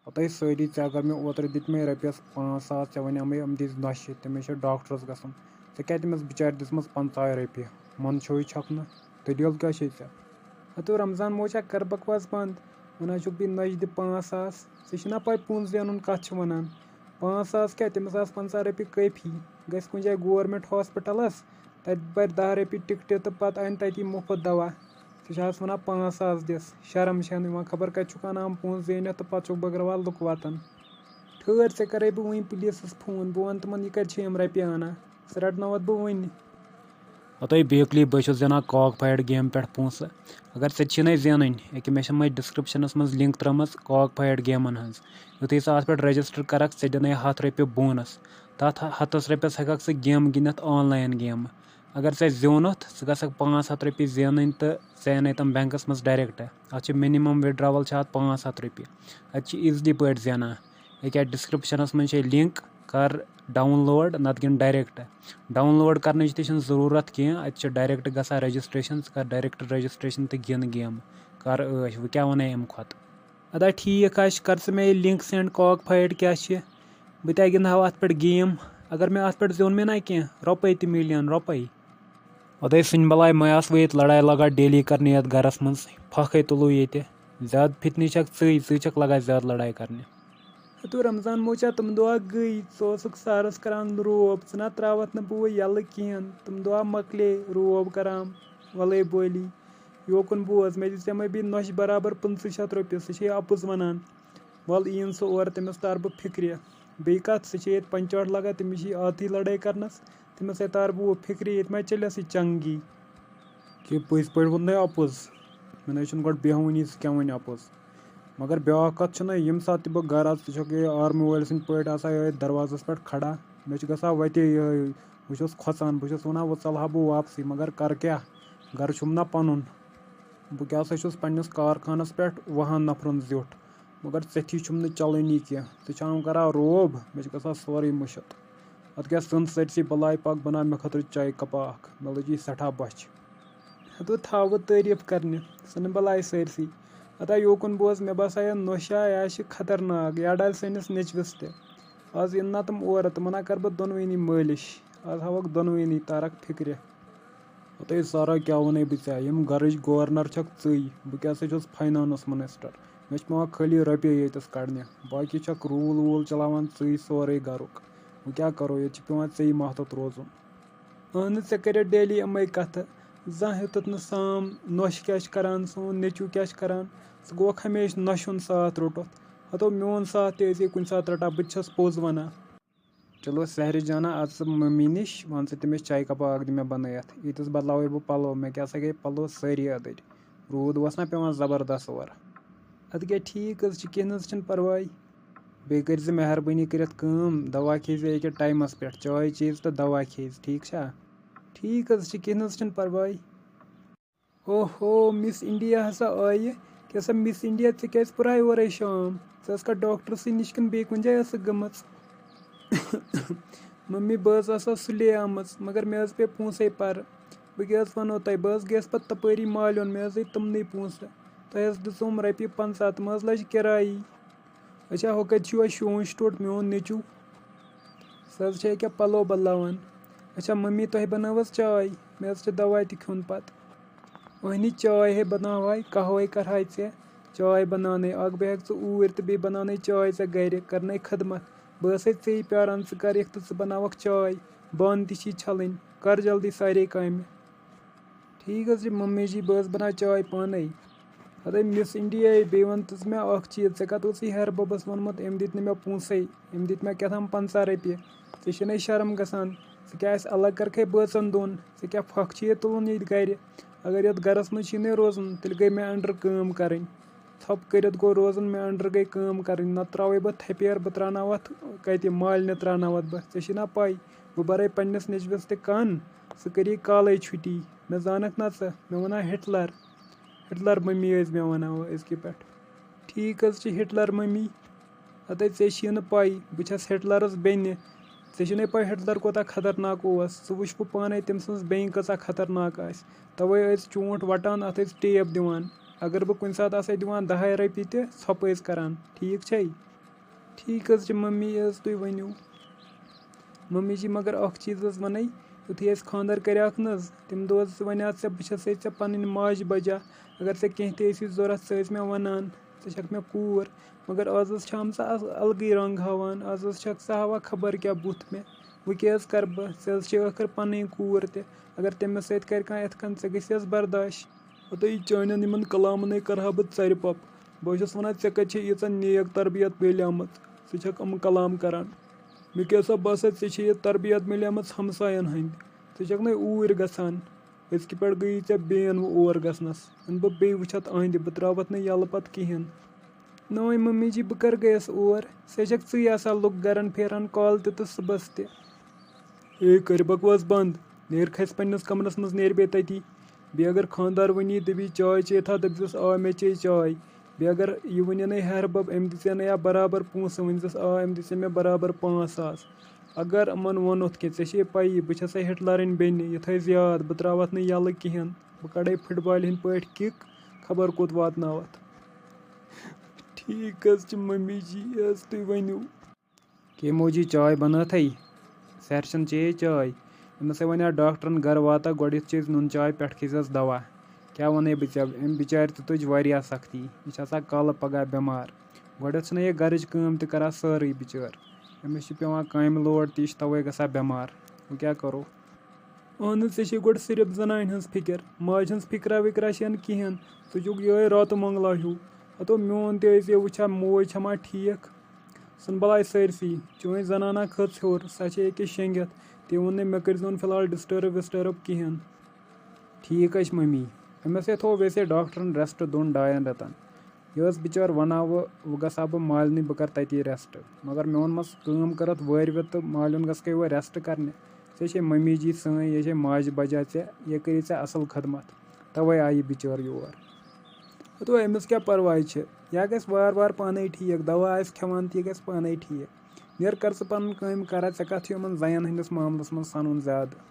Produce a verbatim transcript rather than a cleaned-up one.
پَتہٕ ٲسۍ سٲری، ژےٚ اگر مےٚ اوترٕ دِتۍ مےٚ رۄپیَس پانٛژھ ساس، ژےٚ وَنیٛامَے یِم دِتۍ نۄشہِ، تٔمِس چھِ ڈاکٹرَس گژھُن۔ ژےٚ کیٛاہ تٔمِس بِچارِ دِژمٕژ پنٛژاہ رۄپیہِ؟ منٛدچھوٕے چھَکھ نہٕ، دٔلیٖل کیٛاہ چھے ژےٚ؟ ہَتو رمضان موچا کَر بکواس بنٛد، وَنان چھُکھ بیٚیہِ نۄشہِ دِ پانٛژھ ساس، ژےٚ چھُنا پَے پونٛسہٕ زینُن کَتھ چھِ وَنان؟ پانٛژھ ساس کیٛاہ، تٔمِس آسہٕ پنٛژاہ رۄپیہِ کٲفی، گژھِ کُنہِ جایہِ گورمٮ۪نٛٹ ہاسپِٹَلَس، تَتہِ بَرِ دَہ رۄپیہِ ٹِکٹہِ تہٕ پَتہٕ اَنہِ تَتی مُفت دَوا۔ ژٕ چھِ آز وَنان پانٛژھ ساس دِس، شرم چھےٚ نہٕ یِوان، خبر کَتہِ چھُکھ اَنان پونٛسہٕ زیٖنِتھ تہٕ پَتہٕ چھُکھ بٲگراوان لُکھ وَتَن۔ ٹھٲر، ژےٚ کَرَے بہٕ وٕنۍ پُلیٖسَس فون، بہٕ وَنہٕ تِمَن یہِ کَتہِ چھِ یِم رۄپیہِ اَنان، سُہ رَٹناوَتھ بہٕ وٕنہِ۔ ہَتَے بیکلی، بہٕ چھُس زینان کاک فایٹ گیمہِ پٮ۪ٹھ پونٛسہٕ۔ اگر ژےٚ تہِ چھِنَے زینٕنۍ، ییٚکیٛاہ مےٚ چھِ مَے ڈِسکرٛپشَنَس منٛز لِنٛک ترٛٲومٕژ کاک فایٹ گیمَن ہٕنٛز۔ یُتھُے ژٕ اَتھ پٮ۪ٹھ رجسٹر کَرَکھ، ژےٚ دِنَے ہَتھ رۄپیہِ بونَس۔ تَتھ ہَتَس رۄپیَس ہٮ۪کَکھ ژٕ گیمہٕ گِنٛدِتھ، آن لاین گیمہٕ۔ اگر ژےٚ زیوٗنُتھ، ژٕ گژھکھ پانٛژھ ہَتھ رۄپیہِ زینٕنۍ تہٕ ژےٚ اَنے تِم بینکَس منٛز ڈایریکٹ۔ اَتھ چھِ مِنِمَم وِدڈراوَل چھِ اَتھ پانٛژھ ہَتھ رۄپیہِ۔ اَتہِ چھِ ایٖزلی پٲٹھۍ زینان۔ ییٚکیٛاہ ڈِسکرٛپشَنَس منٛز چھے لِنک، کَر ڈاوُن لوڈ، نَتہٕ گِنٛد ڈایریکٹ۔ ڈاوُن لوڈ کَرنٕچ تہِ چھِنہٕ ضروٗرت کینٛہہ، اَتہِ چھِ ڈایریکٹ گژھان رجسٹریشن، ژٕ کَر ڈایریکٹ رجسٹریشن تہٕ گِنٛد گیم، کَر عٲش، وۄنۍ کیٛاہ وَنے اَمہِ کھۄتہٕ؟ اَدا ٹھیٖک حظ چھِ، کَر ژٕ مےٚ یہِ لِنک سٮ۪نٛڈ، کاک فایٹ کیٛاہ چھِ، بہٕ تہِ ہا گِنٛدٕ ہاو اَتھ پٮ۪ٹھ گیم۔ اگر مےٚ اَتھ پٮ۪ٹھ زیوٗن مےٚ نا کینٛہہ، رۄپَے تہِ مِلین، رۄپَے۔ اَدَے سٕنٛدِ بَلاے مَے آسہٕ وۄنۍ ییٚتہِ لَڑاے لَگان ڈیلی کَرنہِ یَتھ گَرَس منٛز، پھَکھَے تُلو ییٚتہِ۔ زیادٕ فِتنہٕ چھَکھ ژٕے، ژٕے چھَکھ لَگان زیادٕ لَڑاے کَرنہِ۔ ہتو رمضان موچا، تِم دۄہ گٔے، ژٕ اوسُکھ سارس کران روب، ژٕ نہ تراوتھ نہٕ بہٕ وۄنۍ یَلہٕ کِہیٖنۍ۔ تِم دۄہ مۄکلے روب کران، وَلَے بولی۔ یوکُن بوز، مےٚ دِژ ژےٚ مےٚ بیٚیہِ نۄشہِ برابر پٕنٛژٕہ شَتھ رۄپیہِ، سُہ چھے اَپُز وَنان۔ وَلہٕ یِیِن سُہ اورٕ، تٔمِس تارٕ بہٕ فِکرِ۔ بیٚیہِ کَتھ، سُہ چھے ییٚتہِ پنچاٹ لگان، تٔمِس چھِ یہِ عادتٕے لڑٲے کرنس۔ تٔمِس ہے تارٕ بہٕ وۄنۍ فِکرِ، ییٚتہِ ما چلٮ۪س یہِ چنگی۔ کہِ پٔزۍ پٲٹھۍ ووٚن مےٚ اَپُز۔ مےٚ نہ حظ چھُنہٕ گۄڈٕ بیٚہوٲنی، ژٕ کیٛاہ وَنہِ اَپُز۔ مگر بیٛاکھ کَتھ چھِنہ، ییٚمہِ ساتہٕ تہِ بہٕ گَرٕ اَژٕ، ژٕ چھَکھ یِہوٚے آرمی وٲلۍ سٕنٛدۍ پٲٹھۍ آسان یِہوٚے دروازَس پٮ۪ٹھ کھڑا۔ مےٚ چھِ گژھان وَتے یِہوٚے، بہٕ چھُس کھۄژان، بہٕ چھُس وَنان، وۄنۍ ژَلہٕ ہا بہٕ واپسٕے، مگر کَرٕ کیٛاہ؟ گَرٕ چھُم نہ پَنُن۔ بہٕ کیٛاہ سا چھُس پنٛنِس کارخانَس پٮ۪ٹھ وُہَن نفرَن زیُٹھ، مگر ژےٚ تھی چھُم نہٕ چَلٲنی کینٛہہ۔ ژٕ چھَکھ کران روب، مےٚ چھِ گژھان سورُے مٔشِتھ۔ اَتھ کیٛاہ سٕنٛز سٲرسٕے بَلاے، پَکھ بَناو مےٚ خٲطرٕ چایہِ کَپا اَکھ، مےٚ لٔجی سٮ۪ٹھاہ بۄچھِ۔ ہتو تھاو بہٕ تعریٖف کرنہِ، سُہ نہٕ بلاے سٲرسٕے۔ ہتا یوکُن بوز، مےٚ باسان یہِ نوشا، یہِ آسہِ خطرناک، یا ڈالہِ سٲنِس نیٚچوِس تہِ۔ آز یِن نا تِم اورٕ، تِمن ہا کرٕ بہٕ دۄنوٕنی مٲلِش۔ آز ہاوکھ دۄنوٕنی تارکھ فِکرِ۔ ہتے سارا، کیٛاہ وَنے بہٕ ژےٚ، یِم گرٕچ گورنر چھکھ ژٕے، بہٕ کیٛاہ سا چھُس فاینانس منسٹر۔ مےٚ چھِ پٮ۪وان خٲلی رۄپیہِ ییٚتٮ۪س کڑنہِ، باقی چھکھ روٗل ووٗل چلاوان ژٕے سورُے گرُک۔ وۄنۍ کیٛاہ کرو، ییٚتہِ چھِ پٮ۪وان ژےٚ ماتھت روزُن۔ اہن ژےٚ کَرے ڈیلی یِمَے کَتھٕ، زانٛہہ ہیوٚتُتھ نہٕ سام نۄشہِ کیٛاہ چھِ کَران، سون نیٚچوٗ کیٛاہ چھِ کَران، ژٕ گوٚوکھ ہمیشہِ نۄشہِ ہُنٛد ساتھ روٚٹُتھ۔ ہَتو میون ساتھ تہِ ٲسۍ زِ کُنہِ ساتہٕ رَٹان، بہٕ تہِ چھَس پوٚز وَنان۔ چلو سحرِ جانا، اَژ ژٕ مٔمی نِش، وَن ژٕ تٔمِس چایہِ کَپا اَکھ دِ مےٚ بَنٲیِتھ، ییٖتِس بَدلاوَے بہٕ پَلو، مےٚ کیٛاہ سا گٔے پَلو سٲری أدٕرۍ، روٗد اوس نہ پٮ۪وان زبردست اورٕ۔ اَدٕ کیٛاہ ٹھیٖک حظ چھِ، کینٛہہ نہ حظ چھِنہٕ پَرواے۔ بیٚیہِ کٔرۍ زِ مہربٲنی کٔرِتھ کٲم، دوا کھیٚیہِ زِ أکیاہ ٹایمَس پٮ۪ٹھ، چاے چیٚیہِ زِ تہٕ دوا کھیٚیہِ زِ، ٹھیٖک چھا؟ ٹھیٖک حظ چھِ، کینٛہہ نہ حظ چھِنہٕ پَرواے۔ اوہو، مِس اِنڈیا ہسا آیہِ۔ کیٛاہ سا مِس اِنڈیا، ژےٚ کیٛازِ پُرہاے اورَے شام؟ ژٕ ٲسکھا ڈاکٹرسٕے نِش کِنہٕ بیٚیہِ کُنہِ جایہِ ٲسٕکھ گٔمٕژ؟ مٔمی، بہٕ حظ آسہٕ ہا سُلے آمٕژ، مگر مےٚ حظ پے پونٛسَے پَرٕ۔ بہٕ کیٛاہ حظ وَنو تۄہہِ، بہٕ حظ گٔیَس پَتہٕ تَپٲری مالیُن، مےٚ حظ ٲے تِمنٕے پونٛسہٕ۔ تۄہہِ حظ دِژوم رۄپیہِ پنٛژاہ، تِم حظ لٔج کِرایی۔ اچھا، ہُہ کَتہِ چھُ یِہوٚے شونٛچ ٹوٚٹ میون نیٚچوٗ؟ سُہ حظ چھِ ییٚکیٛاہ پَلو بدلاوان۔ اچھا مٔمی، تۄہہِ بَنٲو حظ چاے؟ مےٚ حظ چھِ دَوا تہِ کھیوٚن پَتہٕ۔ اہنہِ، چاے ہے بَناوہاے، قہوَے کَرہاے ژےٚ۔ چاے بَناونَے، اَکھ بیٚہکھ ژٕ اوٗرۍ تہٕ بیٚیہِ بَناونَے چاے ژےٚ گَرِ، کَرنَے خدمت۔ بہٕ ٲسَے ژیٚے پیٛاران، ژٕ کَر یِکھ تہٕ ژٕ بَناوَکھ چاے۔ بانہٕ تہِ چھی چھَلٕنۍ، کَر جلدی سارے کامہِ۔ ٹھیٖک حظ چھِ مٔمی جی، بہٕ حظ بَناو چاے پانَے۔ ہَتَے مِس اِنڈیاہے، بیٚیہِ وَن تہٕ ژٕ مےٚ اَکھ چیٖز، ژےٚ کَتھ اوسُے ہیٚہَر بَبَس ووٚنمُت، أمۍ دِتۍ نہٕ مےٚ پونٛسَے، أمۍ دِتۍ مےٚ کیٛاہ تام پنٛژاہ رۄپیہِ۔ ژےٚ چھےٚ نَے شرم گژھان؟ ژٕ کیٛاہ اَسہِ الگ کَرکھَے بٲژَن دۄن؟ ژےٚ کیٛاہ پھَکھ چھِ ییٚتہِ تُلُن ییٚتہِ گَرِ؟ اگر یَتھ گَرَس منٛز چھی نَے روزُن، تیٚلہِ گٔے مےٚ under کٲم کَرٕنۍ۔ ژھۄپہٕ کٔرِتھ گوٚو روزُن، مےٚ under گٔے کٲم کَرٕنۍ، نَتہٕ ترٛاوَے بہٕ تھپیر، بہٕ ترٛاوناوَتھ کَتہِ مالنہِ ترٛاوناوَتھ بہٕ، ژےٚ چھے نا پَے؟ بہٕ بَرَے پنٛنِس نیٚچوِس تہِ کَن، ژٕ کٔری کالَے چھُٹی۔ مےٚ زانَکھ نا ژٕ، مےٚ وَنان ہِٹلَر، ہِٹلَر مٔمی ٲسۍ مےٚ وَنان وۄنۍ أزکہِ پٮ۪ٹھ۔ ٹھیٖک حظ چھِ ہِٹلَر مٔمی، ہَتَے ژےٚ چھِی نہٕ پَے، بہٕ چھَس ہِٹلَرَس بیٚنہِ۔ ژےٚ چھِ نَے پَے ہِٹلَر کوٗتاہ خطرناک اوس، ژٕ وٕچھ بہٕ پانَے تٔمۍ سٕنٛز بیٚنہِ کۭژاہ خطرناک آسہِ۔ تَوَے ٲسۍ چونٛٹھ وَٹان، اَتھ ٲسۍ ٹیپ دِوان۔ اگر بہٕ کُنہِ ساتہٕ آسہٕ ہَے دِوان دَہَے رۄپیہِ تہِ، ژھۄپہٕ ٲسۍ کَران۔ ٹھیٖک چھے؟ ٹھیٖک حظ چھِ مٔمی، یہِ حظ تُہۍ ؤنِو۔ مٔمی جی، مگر اَکھ چیٖز حظ وَنَے، یُتھُے اَسہِ خانٛدر کَریٛاکھ نہٕ حظ، تَمہِ دۄہ حظ وَنیٛاتھ ژےٚ، بہٕ چھَسَے ژےٚ پَنٕنۍ ماجہِ بَجا، اگر ژےٚ کینٛہہ تہِ ٲسی ضوٚرَتھ، ژٕ ٲسۍ مےٚ وَنان، ژٕ چھَکھ مےٚ کوٗر۔ مگر آز حظ چھِ آمژٕ اَز الگٕے رنٛگ ہاوان، آز حظ چھَکھ ژٕ ہاوان خبر کیٛاہ بُتھ مےٚ۔ وۄنۍ کیٛاہ حظ کَرٕ بہٕ؟ ژےٚ حظ چھے ٲخٕر پَنٕنۍ کوٗر تہِ، اگر تٔمِس سۭتۍ کَرِ کانٛہہ یِتھ کٔنۍ، ژےٚ گژھِ حظ برداش۔ ہتٕے چانٮ۪ن یِمن کلامنٕے کرہا بہٕ ژرِ پپ۔ بہٕ چھُس ونان، ژےٚ کتہِ چھے ییٖژاہ نیک تربیت میلیمٕژ؟ ژٕ چھکھ یِم کلام کران۔ مےٚ کیٛاہ سا باسان، ژےٚ چھے یہِ تربیت میلیمٕژ ہمساین ہٕنٛدۍ۔ ژٕ چھکھ نَے اوٗرۍ گژھان۔ أزکہِ پٮ۪ٹھ گٔیی ژےٚ بین وۄنۍ اور گژھنس۔ وۄنۍ بہٕ بیٚیہِ وٕچھتھ أہنٛدِ، بہٕ ترٛاوتھ نہٕ یلہٕ پتہٕ کِہیٖنۍ۔ نٲنۍ مٔمی جی، بہٕ کر گٔیس اور؟ ژٕ چھکھ ژٕے آسان لُکھ گرن پھیران کالہٕ تہِ تہٕ صُبحس تہِ۔ اے، کٔرۍ بکواس بنٛد۔ نیر کھسہِ پننِس کمرس منٛز، نیر بیٚیہِ تتی۔ بیٚیہِ اگر خانٛدار ونی، دپی، "چاے چیٚیہِ تھا؟" دٔپزٮ۪س، "آ، مےٚ چیٚیہِ چاے۔" بیٚیہِ اگر یہِ ونہِ نے، "ہیہر بب، أمۍ دِژے نہٕ یا برابر پونٛسہٕ؟" ؤنزٮ۪س، "آ، أمۍ دِژے مےٚ برابر پانٛژھ ساس۔" اگر یِمن ووٚنُتھ کہِ، "ژےٚ چھے پَیی، بہٕ چھسے ہٹلرٕنۍ بیٚنہِ، یہِ تھٲے زِ یاد، بہٕ ترٛاوتھ نہٕ یلہٕ کِہینۍ، بہٕ کڑے فٹ بالہِ ہٕنٛدۍ پٲٹھۍ کِک، خبر کوٚت واتناوتھ۔" ٹھیٖک حظ چھِ مٔمی جی، یہِ حظ تُہۍ ؤنِو۔ کیٚمۍ موجی چاے بنٲتھٕے؟ سیرِ چھَنہٕ چیٚیے چاے۔ أمِس ہے وَنیٛاو ڈاکٹرَن گَرٕ واتہ گۄڈٕ یُتھ چیٚیہِ نُن چاے، پٮ۪ٹھٕ کھیٚیہِ زٮ۪س دوا۔ کیٛاہ وَنَے بہٕ ژےٚ، أمۍ بِچارِ تہِ تُج واریاہ سختی۔ یہِ چھِ آسان کالہٕ پَگاہ بٮ۪مار۔ گۄڈٕنٮ۪تھ چھِنہٕ یہِ گَرٕچ کٲم تہِ کَران سٲرٕے بِچٲر۔ أمِس چھِ پٮ۪وان کامہِ لوڈ تہِ، یہِ چھِ تَوَے گژھان بٮ۪مار۔ وۄنۍ کیٛاہ کَرو؟ اہن حظ، ژےٚ چھے گۄڈٕ صرف زنانہِ ہٕنٛز فکر، ماجہِ ہٕنٛز فکرا وکرا چھے نہٕ کِہینۍ۔ ژٕ چھُکھ یِہوٚے راتہٕ مۄنٛگلا ہیوٗ۔ ہتو میون تہِ ٲسۍ زِ وٕچھان، موج چھےٚ ما ٹھیٖک؟ سُن بلاے سٲرسٕے، چٲنۍ زنانا کھٔژ ہیوٚر، سۄ چھے أکِس شیٚنگِتھ۔ تٔمۍ ووٚن نہٕ مےٚ کٔرۍ زیون فی الحال ڈسٹرب وسٹرب کِہینۍ۔ ٹھیٖک حظ چھِ ممی، أمِس ہے تھوٚو ویسے ڈاکٹرن ریسٹ دۄن ڈاین رٮ۪تن۔ یہِ ٲس بِچٲر وَنان، وۄنۍ، وۄنۍ گژھٕ ہا بہٕ مالنٕے، بہٕ کَرٕ تَتی ریسٹ۔ مگر مےٚ ووٚنمَس، کٲم کٔرٕتھ وٲرۍ وِتھ تہٕ مالیُن گژھکھَے وۄنۍ ریسٹ کَرنہِ۔ ژےٚ چھے مٔمی جی سٲنۍ، یہِ چھے ماجہِ بَجا ژےٚ، یہِ کٔری ژےٚ اَصٕل خدمت۔ تَوَے آیہِ یہِ بِچٲر یور۔ ہَتو أمِس کیٛاہ پَرواے چھِ، یہِ گژھِ وارٕ وارٕ پانَے ٹھیٖک، دَوا آسہِ کھٮ۪وان تہٕ یہِ گژھِ پانَے ٹھیٖک۔ نیر کَر ژٕ پَنُن کٲم کَرا، ژےٚ کَتھ چھُ یِمَن زَنٮ۪ن ہٕنٛدِس معاملَس منٛز سَنُن زیادٕ؟